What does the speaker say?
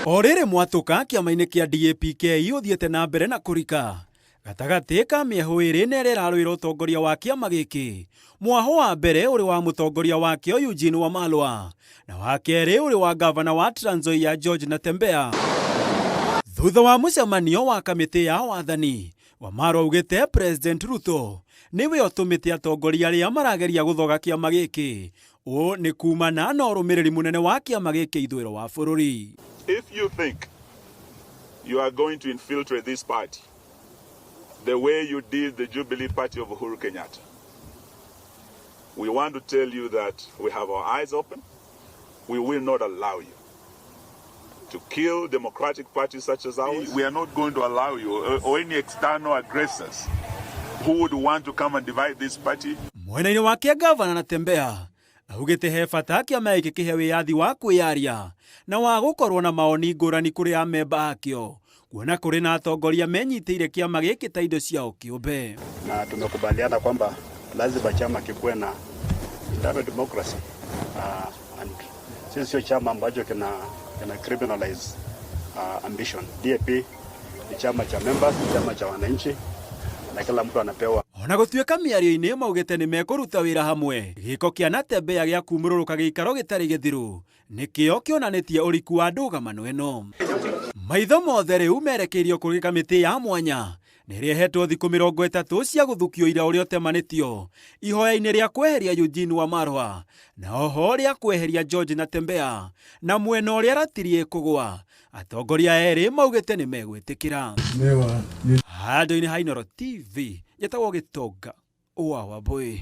O rĩrĩ mwatũka kĩama-inĩ kĩa DAP-K ũthiĩte na mbere na kũrika gatagatĩ ka mĩahũ ĩrĩ na ĩrĩa ĩrarũĩra ũtongoria wa kĩama gĩkĩ. Mwahũ wa mbere ũrĩ wa mũtongoria wakĩo Eugene Wamalwa na wa kerĩ ũrĩ wa gavana wa Trans Nzoia George Natembeya. Thutha wa mũcemanio wa kamĩtĩ ya wathani, Wamalwa augĩte President Ruto nĩwe ũtũmĩte atongoria arĩa marageria gũthoga kĩama gĩkĩ. Ũũ nĩ kumana na ũrũmĩrĩri mũnene wa kĩama gĩkĩ ithũĩro wa bũrũri. If you think you are going to infiltrate this party the way you did the Jubilee Party of Uhuru Kenyatta, we want to tell you that we have our eyes open. We will not allow you to kill democratic parties such as ours. We are not going to allow you or any external aggressors who would want to come and divide this party. Mwena-inĩ wake gavana Natembeya augĩte he bata kĩama gĩkĩ kĩhe wĩyathi wa kwĩyaria na wa gũkorwo na mawoni ngũrani kũrĩ amemba akĩo, kuona kũrĩ na atongoria menyitĩire kĩama gĩkĩ ta indo ciao kĩũmbe. Na tumekubaliana kwamba lazima chama kikuwe na internal democracy and sisi sio chama ambacho kina criminalize ambition. DAP ni chama cha members, ni chama cha wananchi na kila mtu anapewa. Ona gũtuĩka mĩario-inĩ maugĩte nĩ mekũruta wĩra hamwe, gĩko kĩa Natembeya gĩa kumũrũrũka gĩikaro gĩtarĩ gĩthiru nĩkĩo kĩonanĩtie ũriku wa ndũgamano ĩno. Maitho mothe rĩu merekeirio kũrĩ kamĩtĩ ya mwanya na ĩrĩa ĩhetwo thikũ 30 cia gũthukio ira ũrĩa ũtemanĩtio ihoya-inĩ rĩa kweheria Eugene Wamalwa na oho rĩa kweheria George Natembeya, na mwena ũrĩa ratiri ĩkũgwa atongoria erĩ maugĩte nĩ megwĩtĩkĩra. Handũ-inĩ ha Inooro TV, njĩtagwo Gĩtonga wa Wambui.